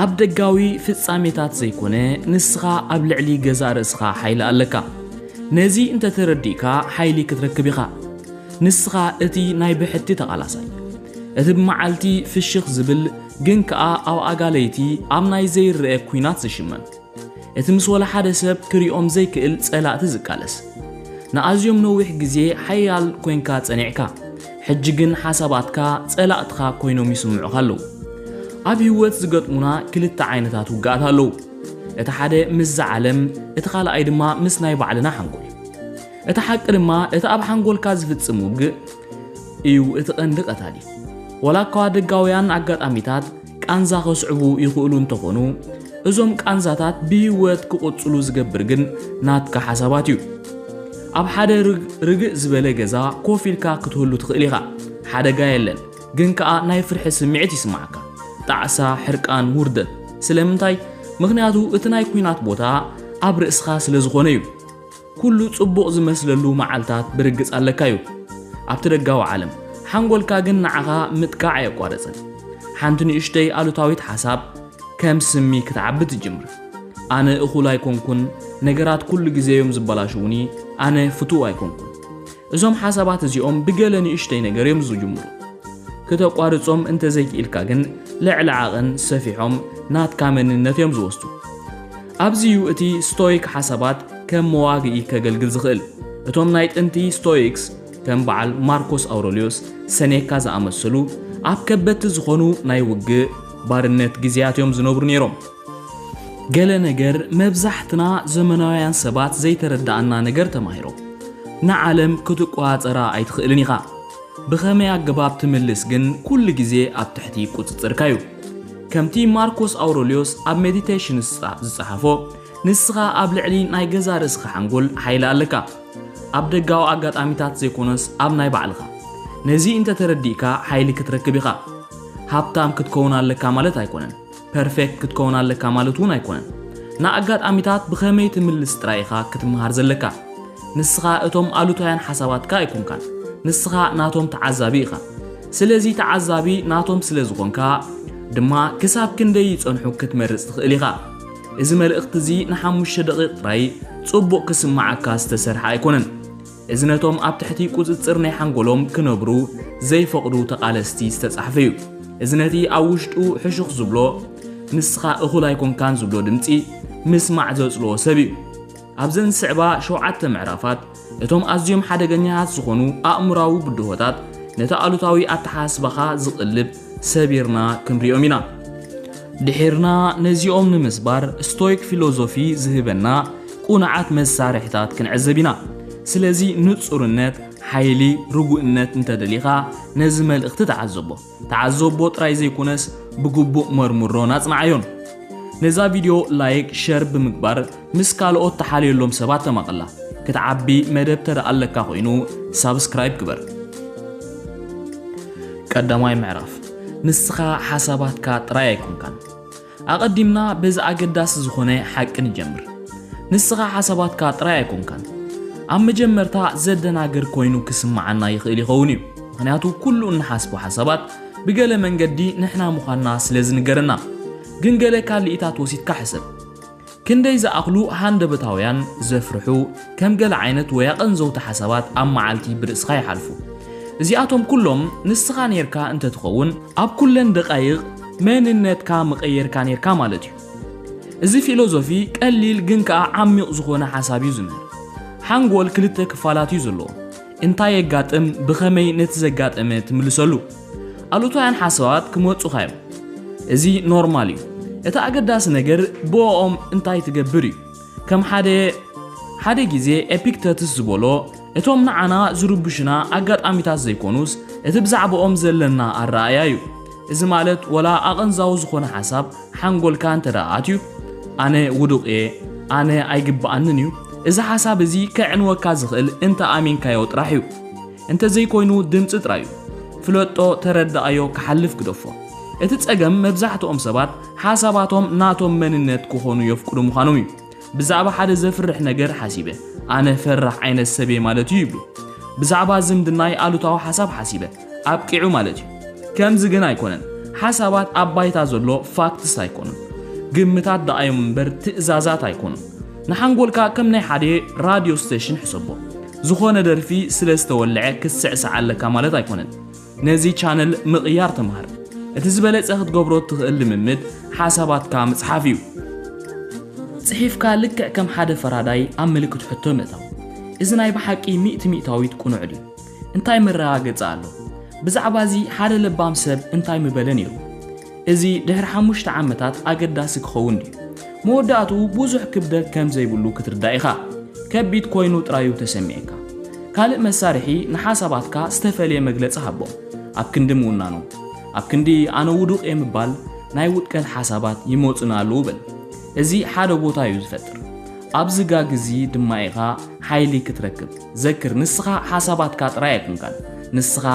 ኣብ ደጋዊ ፍጻሜታት ዘይኮነ፣ ንስኻ ኣብ ልዕሊ ገዛእ ርእስኻ ሓይሊ ኣለካ። ነዚ እንተተረዲእካ፣ ሓይሊ ክትረክብ ኢኻ። ንስኻ እቲ ናይ ብሕቲ ተቓላሳይ፣ እቲ ብመዓልቲ ፍሽኽ ዝብል ግን ከኣ ኣብ ኣጋለይቲ ኣብ ናይ ዘይረኣ ኲናት ዝሽመም፣ እቲ ምስ ወላ ሓደ ሰብ ክሪኦም ዘይክእል ጸላእቲ ዝቃለስ። ንኣዝዮም ነዊሕ ግዜ ሓያል ኮንካ ጸኒዕካ፣ ሕጂ ግን ሓሳባትካ ጸላእትኻ ኮይኖም ይስምዑኻ ኣለዉ። ኣብ ህይወት ዝገጥሙና ክልተ ዓይነታት ውግኣት ኣለዉ። እቲ ሓደ ምስዛ ዓለም፣ እቲ ካልኣይ ድማ ምስ ናይ ባዕልና ሓንጎል። እቲ ሓቂ ድማ፣ እቲ ኣብ ሓንጎልካ ዝፍጽም ውግእ እዩ እቲ ቀንዲ ቀታሊ። ወላ እኳ ደጋውያን ኣጋጣሚታት ቃንዛ ከስዕቡ ይኽእሉ እንተኾኑ፣ እዞም ቃንዛታት ብህይወት ክቕጽሉ ዝገብር ግን ናትካ ሓሳባት እዩ። ኣብ ሓደ ርግ-፣ ርግእ ዝበለ ገዛ ኮፍ ኢልካ ክትህሉ ትኽእል ኢኻ። ሓደጋ የለን፣ ግን ከኣ ናይ ፍርሒ ስምዒት ይስምዓካ። ጣዕሳ፣ ሕርቃን፣ ውርደት። ስለምንታይ? ምኽንያቱ እቲ ናይ ኲናት ቦታ ኣብ ርእስኻ ስለ ዝኾነ እዩ። ኩሉ ጽቡቕ ዝመስለሉ መዓልታት ብርግጽ ኣለካ እዩ። ኣብቲ ደጋዊ ዓለም፣ ሓንጎልካ ግን ንዓኻ ምጥቃዕ ኣየቋረጸን። ሓንቲ ንእሽተይ ኣሉታዊት ሓሳብ ከም ስሚ ክትዓቢ ትጅምር። ኣነ እኹል ኣይኮንኩን፣ ነገራት ኩሉ ግዜ እዮም ዝበላሽዉኒ፣ ኣነ ፍቱው ኣይኮንኩን። እዞም ሓሳባት እዚኦም ብገለ ንእሽተይ ነገር እዮም ዝጅምሩ። ክተቋርጾም እንተዘይክኢልካ ግን፣ ልዕሊ ዓቐን ሰፊሖም ናትካ መንነት እዮም ዝወስዱ። ኣብዚ እዩ እቲ ስቶይክ ሓሳባት ከም መዋግኢ ከገልግል ዝኽእል። እቶም ናይ ጥንቲ ስቶይክስ፣ ከም በዓል ማርኮስ ኣውረልዮስ፣ ሰኔካ ዝኣመሰሉ፣ ኣብ ከበድቲ ዝኾኑ ናይ ውግእ፣ ባርነት ግዜያት እዮም ዝነብሩ ነይሮም። ገለ ነገር መብዛሕትና ዘመናውያን ሰባት ዘይተረዳኣና ነገር ተማሂሮም። ንዓለም ክትቆጻጸራ ኣይትኽእልን ኢኻ። ብኸመይ ኣገባብ ትምልስ ግን ኩሉ ግዜ ኣብ ትሕቲ ቁጽጽርካ እዩ። ከምቲ ማርኮስ ኣውረልዮስ ኣብ ሜዲቴሽን ዝጸ-፣ ዝጸሓፎ፣ ንስኻ ኣብ ልዕሊ ናይ ገዛ ርእስኻ ሓንጎል ሓይሊ ኣለካ። ኣብ ደጋዊ ኣጋጣሚታት ዘይኮነስ ኣብ ናይ ባዕልኻ። ነዚ እንተተረዲእካ ሓይሊ ክትረክብ ኢኻ። ሃብታም ክትከውን ኣለካ ማለት ኣይኮነን። ፐርፌክት ክትከውን ኣለካ ማለት እውን ኣይኮነን። ንኣጋጣሚታት ብኸመይ ትምልስ ጥራይ ኢኻ ክትምሃር ዘለካ። ንስኻ እቶም ኣሉታውያን ሓሳባትካ ኣይኮንካን። ንስኻ ናቶም ተዓዛቢ ኢኻ። ስለዚ ተዓዛቢ ናቶም ስለ ዝኾንካ ድማ ክሳብ ክንደይ ይጸንሑ ክትመርጽ ትኽእል ኢኻ። እዚ መልእኽቲ እዚ ንሓሙሽተ ደቂቕ ጥራይ ጽቡቕ ክስምዓካ ዝተሰርሐ ኣይኮነን። እዚ ነቶም ኣብ ትሕቲ ቁጽጽር ናይ ሓንጎሎም ክነብሩ ዘይፈቕዱ ተቓለስቲ ዝተጻሕፈ እዩ። እዚ ነቲ ኣብ ውሽጡ ሕሹኽ ዝብሎ፣ "ንስኻ እኹል ኣይኮንካን" ዝብሎ ድምጺ ምስማዕ ዘጽልኦ ሰብ እዩ። ኣብዘን ዝስዕባ ሸውዓተ ምዕራፋት፣ እቶም ኣዝዮም ሓደገኛታት ዝኾኑ ኣእምራዊ ብድሆታት ነቲ ኣሉታዊ ኣተሓሳስባኻ ዝቕልብ ሰቢርና ክንሪኦም ኢና። ድሒርና ነዚኦም ንምስባር ስቶይክ ፊሎዞፊ ዝህበና ቁኑዓት መሳርሒታት ክንዕዘብ ኢና። ስለዚ ንጹርነት፣ ሓይሊ፣ ርጉእነት እንተደሊኻ ነዚ መልእኽቲ ተዓዘቦ። ተዓዘቦ ጥራይ ዘይኮነስ ብግቡእ መርምሮን ኣጽንዓዮን። ነዛ ቪድዮ ላይክ፣ ሸር ብምግባር ምስ ካልኦት ተሓልየሎም ሰባት ተማቐላ። ክትዓቢ መደብ ተደኣ ኣለካ ኮይኑ ሳብስክራይብ ግበር። ቀዳማይ ምዕራፍ፣ ንስኻ ሓሳባትካ ጥራይ ኣይኮንካን። ኣቐዲምና በዚ ኣገዳሲ ዝኾነ ሓቂ ንጀምር። ንስኻ ሓሳባትካ ጥራይ ኣይኮንካን። ኣብ መጀመርታ ዘደናግር ኮይኑ ክስምዓና ይኽእል ይኸውን እዩ። ምኽንያቱ ኩሉ እንሓስቦ ሓሳባት ብገለ መንገዲ ንሕና ምዃንና ስለ ዝንገረና። ግን ገለ ካልኢታት ወሲድካ ሕሰብ። ክንደይ ዝኣኽሉ ሃንደበታውያን ዘፍርሑ ከም ገለ ዓይነት ወይ ኣቐንዘውቲ ሓሳባት ኣብ መዓልቲ ብርእስኻ ይሓልፉ። እዚኣቶም ኩሎም ንስኻ ኔርካ እንተትኸውን፣ ኣብ ኩለን ደቓይቕ መንነትካ ምቐየርካ ኔርካ ማለት እዩ። እዚ ፊሎዞፊ ቀሊል ግን ከኣ ዓሚቕ ዝኾነ ሓሳብ እዩ ዝምህር። ሓንጎል ክልተ ክፋላት እዩ ዘለዎ። እንታይ የጋጥም፣ ብኸመይ ነቲ ዘጋጠመ ትምልሰሉ። ኣሉታውያን ሓሳባት ክመጹኻ እዮም። እዚ ኖርማል እዩ። እቲ ኣገዳሲ ነገር ብኦም እንታይ ትገብር እዩ። ከም ሓደ፣ ሓደ ግዜ ኤፒክተትስ ዝበሎ፣ እቶም ንዓና ዝርብሹና ኣጋጣሚታት ዘይኮኑስ፣ እቲ ብዛዕባኦም ዘለና ኣረኣእያ እዩ። እዚ ማለት፣ ወላ ኣቐንዛዊ ዝኾነ ሓሳብ ሓንጎልካ እንተ ደኣ ኣትዩ፣ "ኣነ ውዱቕ እየ፣ ኣነ ኣይግብኣንን እዩ"፣ እዚ ሓሳብ እዚ ከዕንወካ ዝኽእል እንተ ኣሚንካዮ ጥራሕ እዩ። እንተ ዘይኮይኑ፣ ድምጺ ጥራይ እዩ። ፍለጦ፣ ተረዳኣዮ፣ ክሓልፍ ግደፎ። እቲ ጸገም፣ መብዛሕትኦም ሰባት ሓሳባቶም ናቶም መንነት ክኾኑ የፍቅዱ ምዃኖም እዩ። ብዛዕባ ሓደ ዘፍርሕ ነገር ሓሲበ፣ "ኣነ ፈራሕ ዓይነት ሰብ እየ" ማለት እዩ ይብሉ። ብዛዕባ ዝምድናይ ኣሉታዊ ሓሳብ ሓሲበ፣ "ኣብቂዑ" ማለት እዩ። ከምዚ ግን ኣይኮነን። ሓሳባት ኣብ ባይታ ዘሎ ፋክትስ ኣይኮኑን። ግምታት ደኣ እዮም እምበር ትእዛዛት ኣይኮኑን። ንሓንጎልካ ከም ናይ ሓደ ራድዮ ስቴሽን ሕሰቦ። ዝኾነ ደርፊ ስለ ዝተወልዐ ክትስዕስዕ ኣለካ ማለት ኣይኮነን። ነዚ ቻነል ምቕያር ተምሃር። እቲ ዝበለጸ ክትገብሮ እትኽእል ልምምድ ሓሳባትካ ምጽሓፍ እዩ። ጽሒፍካ ልክዕ ከም ሓደ ፈራዳይ ኣብ ምልክት ሕቶ ምእታው። እዚ ናይ ብሓቂ ሚእቲ ሚእታዊት ቅኑዕ ድዩ? እንታይ መረጋገጺ ኣሎ? ብዛዕባ እዚ ሓደ ለባም ሰብ እንታይ ምበለ ነይሩ? እዚ ድሕሪ ሓሙሽተ ዓመታት ኣገዳሲ ክኸውን ድዩ? መወዳእትኡ ብዙሕ ክብደት ከም ዘይብሉ ክትርዳእ ኢኻ። ከቢድ ኮይኑ ጥራዩ ተሰሚዕካ። ካልእ መሳርሒ ንሓሳባትካ ዝተፈልየ መግለጺ ሃቦም። ኣብ ክንዲ ምውናኖም፣ ኣብ ክንዲ ኣነ ውዱቕ እየ ምባል ናይ ውድቀት ሓሳባት ይመጹና ኣለዉ በል። እዚ ሓደ ቦታ እዩ ዝፈጥር። ኣብ ዝጋ ግዚ ድማ ኢኻ ሓይሊ ክትረክብ። ዘክር፣ ንስኻ ሓሳባትካ ጥራይ ኣይኮንካን። ንስኻ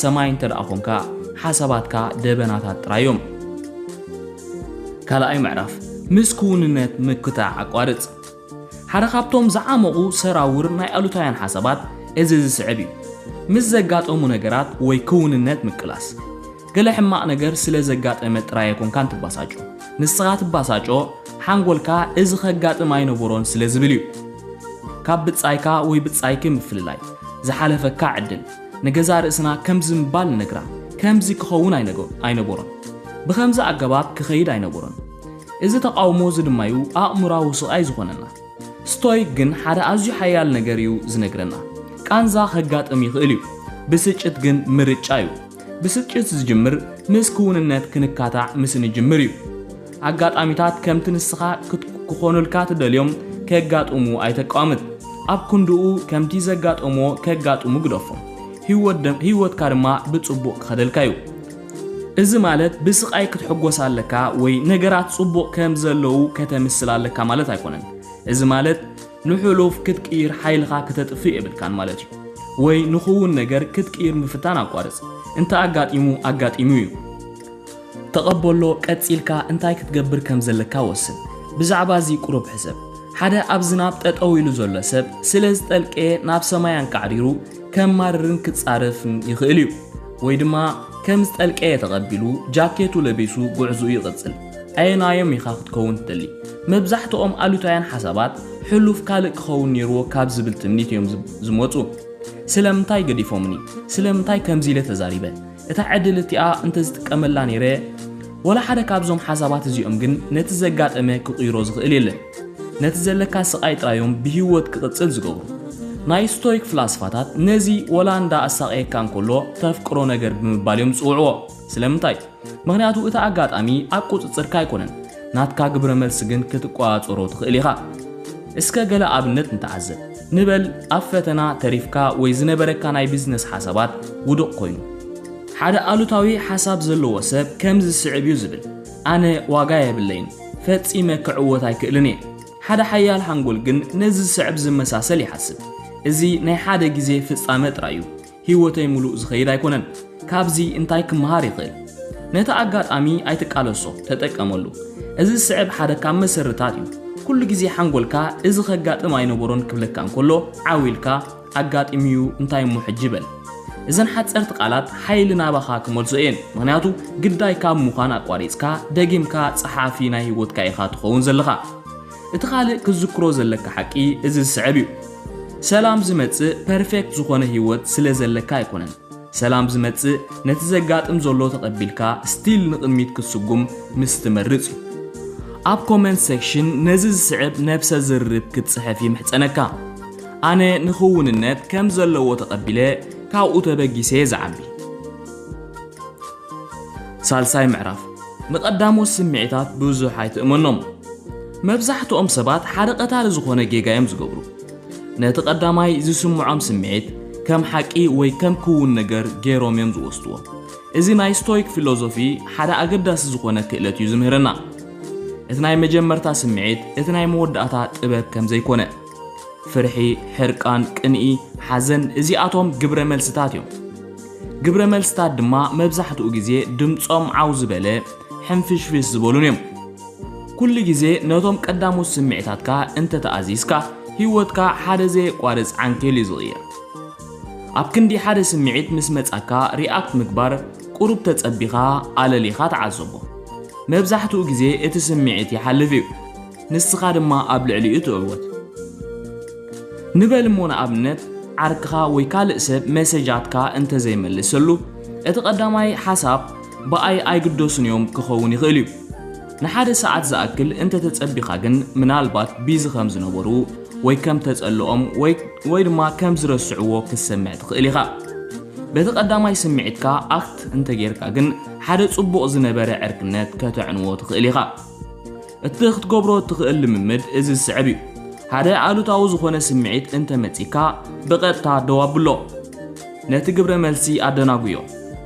ሰማይ እንተ ደኣ ኾንካ፣ ሓሳባትካ ደበናታት ጥራይ እዮም። ካልኣይ ምዕራፍ፣ ምስ ክውንነት ምክታዕ ኣቋርጽ። ሓደ ካብቶም ዝዓመቑ ሰራውር ናይ ኣሉታውያን ሓሳባት እዚ ዝስዕብ እዩ። ምስ ዘጋጠሙ ነገራት ወይ ክውንነት ምቅላስ። ገለ ሕማቕ ነገር ስለ ዘጋጠመ ጥራይ ኣይኮንካን ትባሳጮ። ንስኻ ትባሳጮ፣ ሓንጎልካ እዚ ከጋጥም ኣይነበሮን ስለ ዝብል እዩ። ካብ ብጻይካ ወይ ብጻይኪ ምፍልላይ፣ ዝሓለፈካ ዕድል፣ ንገዛ ርእስና ከምዚ ምባል ንነግራ፣ ከምዚ ክኸውን ኣይነገ-፣ ኣይነበሮን። ብኸምዚ ኣገባብ ክኸይድ ኣይነበሮን። እዚ ተቓውሞ እዚ ድማ እዩ ኣእምራዊ ስቓይ ዝኾነና። ስቶይክ ግን ሓደ ኣዝዩ ሓያል ነገር እዩ ዝነግረና። ቃንዛ ከጋጥም ይኽእል እዩ። ብስጭት ግን ምርጫ እዩ። ብስጭት ዝጅምር ምስ ክውንነት ክንካታዕ ምስ ንጅምር እዩ። ኣጋጣሚታት ከምቲ ንስኻ ክት-፣ ክኾኑልካ ትደልዮም ከጋጥሙ ኣይተቃምት። ኣብ ክንድኡ ከምቲ ዘጋጠሞ ከጋጥሙ ግደፎ። ህይወት ደም-፣ ህይወትካ ድማ ብጽቡቕ ክኸደልካ እዩ። እዚ ማለት ብስቓይ ክትሕጎስ ኣለካ ወይ ነገራት ጽቡቕ ከም ዘለዉ ከተምስል ኣለካ ማለት ኣይኮነን። እዚ ማለት ንሕሉፍ ክትቅይር ሓይልኻ ክተጥፍእ የብልካን ማለት እዩ። ወይ ንኽውን ነገር ክትቅይር ምፍታን ኣቋርጽ። እንተ ኣጋጢሙ፣ ኣጋጢሙ እዩ። ተቐበሎ፣ ቀጺልካ እንታይ ክትገብር ከም ዘለካ ወስን። ብዛዕባ እዚ ቁሩብ ሕሰብ። ሓደ ኣብ ዝናብ ጠጠው ኢሉ ዘሎ ሰብ ስለ ዝጠልቀየ ናብ ሰማይ ኣንቃዕሪሩ ከማርርን ክጻረፍን ይኽእል እዩ። ወይ ድማ ከም ዝጠልቀየ ተቐቢሉ ጃኬቱ ለቢሱ ጉዕዝኡ ይቕጽል። ኣየናዮም ኢኻ ክትከውን ትደሊ? መብዛሕትኦም ኣሉታውያን ሓሳባት ሕሉፍ ካልእ ክኸውን ነይርዎ ካብ ዝብል ትምኒት እዮም ዝ-፣ ዝመጹ። ስለምንታይ ገዲፎምኒ? ስለምንታይ ከምዚ ኢለ ተዛሪበ? እታ ዕድል እቲኣ እንተዝጥቀመላ ነይረ? ወላ ሓደ ካብዞም ሓሳባት እዚኦም ግን ነቲ ዘጋጠመ ክቕይሮ ዝኽእል የለን። ነቲ ዘለካ ስቓይ ጥራዮም ብህይወት ክቕጽል ዝገብሩ። ናይ ስቶይክ ፍላስፋታት ነዚ ወላ እንዳ ኣሳቐየካ እንከሎ ተፍቅሮ ነገር ብምባል እዮም ዝጽውዕዎ። ስለምንታይ? ምኽንያቱ እቲ ኣጋጣሚ ኣብ ቁጽጽርካ ኣይኮነን። ናትካ ግብረ መልሲ ግን ክትቆጻጸሮ ትኽእል ኢኻ። እስከ ገለ ኣብነት ንተዓዘብ። ንበል ኣብ ፈተና ተሪፍካ ወይ ዝነበረካ ናይ ቢዝነስ ሓሳባት ውዱቕ ኮይኑ። ሓደ ኣሉታዊ ሓሳብ ዘለዎ ሰብ ከምዚ ዝስዕብ እዩ ዝብል፣ ኣነ ዋጋ የብለይን፣ ፈጺመ ክዕወት ኣይክእልን እየ። ሓደ ሓያል ሓንጎል ግን ነዚ ዝስዕብ ዝመሳሰል ይሓስብ። እዚ ናይ ሓደ ግዜ ፍጻመ ጥራይ እዩ። ህይወተይ ምሉእ ዝኸይድ ኣይኮነን። ካብዚ እንታይ ክመሃር ይኽእል? ነቲ ኣጋጣሚ ኣይትቃለሶ፣ ተጠቀመሉ። እዚ ዝስዕብ ሓደ ካብ መሰርታት እዩ። ኩሉ ግዜ ሓንጎልካ እዚ ከጋጥም ኣይነበሮን ክብለካ እንከሎ ዓው ኢልካ ኣጋጢሙ እዩ፣ እንታይ እሞ ሕጂ በል። እዘን ሓጸርቲ ቃላት ሓይሊ ናባኻ ክመልሶ እየን። ምኽንያቱ ግዳይ ካብ ምዃን ኣቋሪጽካ ደጊምካ ጸሓፊ ናይ ህይወትካ ኢኻ ትኸውን ዘለኻ። እቲ ካልእ ክትዝክሮ ዘለካ ሓቂ እዚ ዝስዕብ እዩ። ሰላም ዝመጽእ ፐርፌክት ዝኾነ ህይወት ስለ ዘለካ ኣይኮነን። ሰላም ዝመጽእ ነቲ ዘጋጥም ዘሎ ተቐቢልካ ስቲል ንቕድሚት ክትስጉም ምስ ትመርጽ እዩ። ኣብ ኮመንት ሴክሽን ነዚ ዝስዕብ ነብሰ ዝርርብ ክትጽሕፍ ይምሕጸነካ። ኣነ ንኽውንነት ከም ዘለዎ ተቐቢለ ካብኡ ተበጊሰ እየ ዝዓቢ። ሳልሳይ ምዕራፍ፣ ንቐዳሞት ስምዒታት ብዙሕ ኣይትእመኖም። መብዛሕትኦም ሰባት ሓደ ቀታሊ ዝኾነ ጌጋ እዮም ዝገብሩ። ነቲ ቀዳማይ ዝስምዖም ስምዒት ከም ሓቂ ወይ ከም ክውን ነገር ገይሮም እዮም ዝወስድዎ። እዚ ናይ ስቶይክ ፊሎዞፊ ሓደ ኣገዳሲ ዝኾነ ክእለት እዩ ዝምህረና። እቲ ናይ መጀመርታ ስምዒት እቲ ናይ መወዳእታ ጥበብ ከም ዘይኮነ። ፍርሒ፣ ሕርቃን፣ ቅንኢ፣ ሓዘን፣ እዚኣቶም ግብረ መልስታት እዮም። ግብረ መልስታት ድማ መብዛሕትኡ ግዜ ድምጾም ዓው ዝበለ፣ ሕንፍሽፍሽ ዝበሉን እዮም። ኩሉ ግዜ ነቶም ቀዳሞት ስምዒታትካ እንተተኣዚዝካ፣ ህይወትካ ሓደ ዘየቋርጽ ዓንኬል እዩ ዝቕየር። ኣብ ክንዲ ሓደ ስምዒት ምስ መጻካ ሪኣክት ምግባር፣ ቁሩብ ተጸቢኻ ኣለሊኻ ተዓዘቦ። መብዛሕትኡ ግዜ እቲ ስምዒት ይሓልፍ እዩ፣ ንስኻ ድማ ኣብ ልዕሊኡ ትዕወት። ንበል እሞ ንኣብነት ዓርክኻ ወይ ካልእ ሰብ መሰጃትካ እንተዘይመልሰሉ፣ እቲ ቀዳማይ ሓሳብ ብኣይ ኣይግደሱን እዮም ክኸውን ይኽእል እዩ። ንሓደ ሰዓት ዝኣክል እንተተጸቢኻ ግን ምናልባት ቢዚ ከም ዝነበሩ ወይ ከም ተጸልኦም ወይ ወይ ድማ ከም ዝረስዕዎ ክትሰምዕ ትኽእል ኢኻ። በቲ ቀዳማይ ስምዒትካ ኣክት እንተጌርካ ግን ሓደ ጽቡቕ ዝነበረ ዕርክነት ከተዕንዎ ትኽእል ኢኻ። እቲ ክትገብሮ እትኽእል ልምምድ እዚ ዝስዕብ እዩ። ሓደ ኣሉታዊ ዝኾነ ስምዒት እንተመጺካ ብቐጥታ ደው ኣብሎ። ነቲ ግብረ መልሲ ኣደናጉዮ።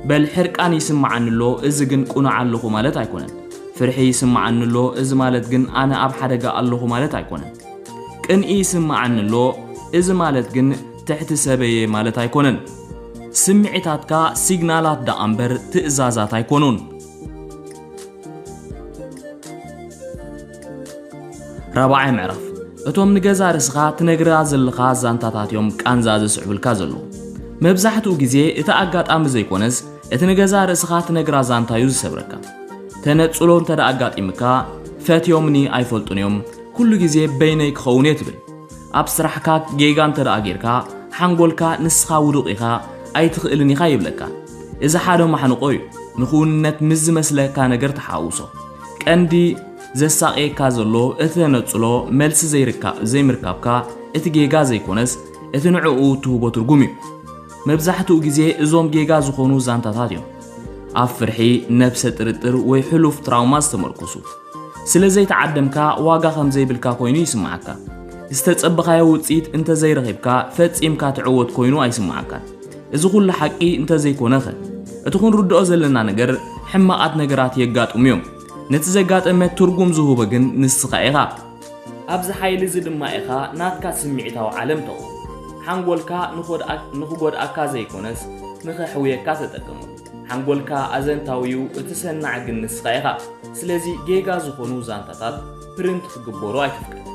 በል ሕርቃን ይስምዓኒ ኣሎ፣ እዚ ግን ቁኑዕ ኣለኹ ማለት ኣይኮነን። ፍርሒ ይስምዓኒ ኣሎ፣ እዚ ማለት ግን ኣነ ኣብ ሓደጋ ኣለኹ ማለት ኣይኮነን። ቅንኢ ይስምዓኒ ኣሎ፣ እዚ ማለት ግን ትሕቲ ሰበየ ማለት ኣይኮነን። ስምዒታትካ ሲግናላት ደኣ እምበር ትእዛዛት ኣይኮኑን። ራብዓይ ምዕራፍ፣ እቶም ንገዛ ርእስኻ ትነግራ ዘለኻ ዛንታታት እዮም ቃንዛ ዘስዕቡልካ ዘለዉ። መብዛሕትኡ ግዜ እቲ ኣጋጣሚ ዘይኮነስ እቲ ንገዛ ርእስኻ ትነግራ ዛንታ እዩ ዝሰብረካ። ተነጽሎ እንተ ደኣ ኣጋጢምካ፣ ፈትዮምኒ ኣይፈልጡን እዮም፣ ኩሉ ግዜ በይነይ ክኸውን እየ ትብል። ኣብ ስራሕካ ጌጋ እንተ ደኣ ጌርካ፣ ሓንጎልካ ንስኻ ውዱቕ ኢኻ፣ ኣይትኽእልን ኢኻ ይብለካ። እዚ ሓደ ማሕንቆ እዩ። ንክውንነት ምስ ዝመስለካ ነገር ተሓውሶ። ቀንዲ ዘሳቕየካ ዘሎ እቲ ተነጽሎ መልሲ ዘይርካ-፣ ዘይምርካብካ እቲ ጌጋ ዘይኮነስ እቲ ንዕኡ ትህቦ ትርጉም እዩ። መብዛሕትኡ ግዜ እዞም ጌጋ ዝኾኑ ዛንታታት እዮም ኣብ ፍርሒ፣ ነብሰ ጥርጥር ወይ ሕሉፍ ትራውማ ዝተመርኮሱ። ስለ ዘይተዓደምካ ዋጋ ከም ዘይብልካ ኮይኑ ይስምዓካ። ዝተጸበኻዮ ውጽኢት እንተ ዘይረኺብካ ፈጺምካ ትዕወት ኮይኑ ኣይስምዓካን። እዚ ኩሉ ሓቂ እንተ ዘይኮነኸ? እቲ ክንርድኦ ዘለና ነገር ሕማቓት ነገራት የጋጥሙ እዮም። ነቲ ዘጋጠመ ትርጉም ዝህቦ ግን ንስኻ ኢኻ። ኣብዚ ሓይሊ እዚ ድማ ኢኻ ናትካ ስምዒታዊ ዓለም ተቕውም። ሓንጎልካ ንኾድኣ-፣ ንኽጎድኣካ ዘይኮነስ ንኸሕውየካ ተጠቀመሉ። ሓንጎልካ ኣዘንታዊ እዩ፣ እቲ ሰናዕ ግን ንስኻ ኢኻ። ስለዚ ጌጋ ዝኾኑ ዛንታታት ፕሪንት ክግበሩ ኣይትፍቀድ።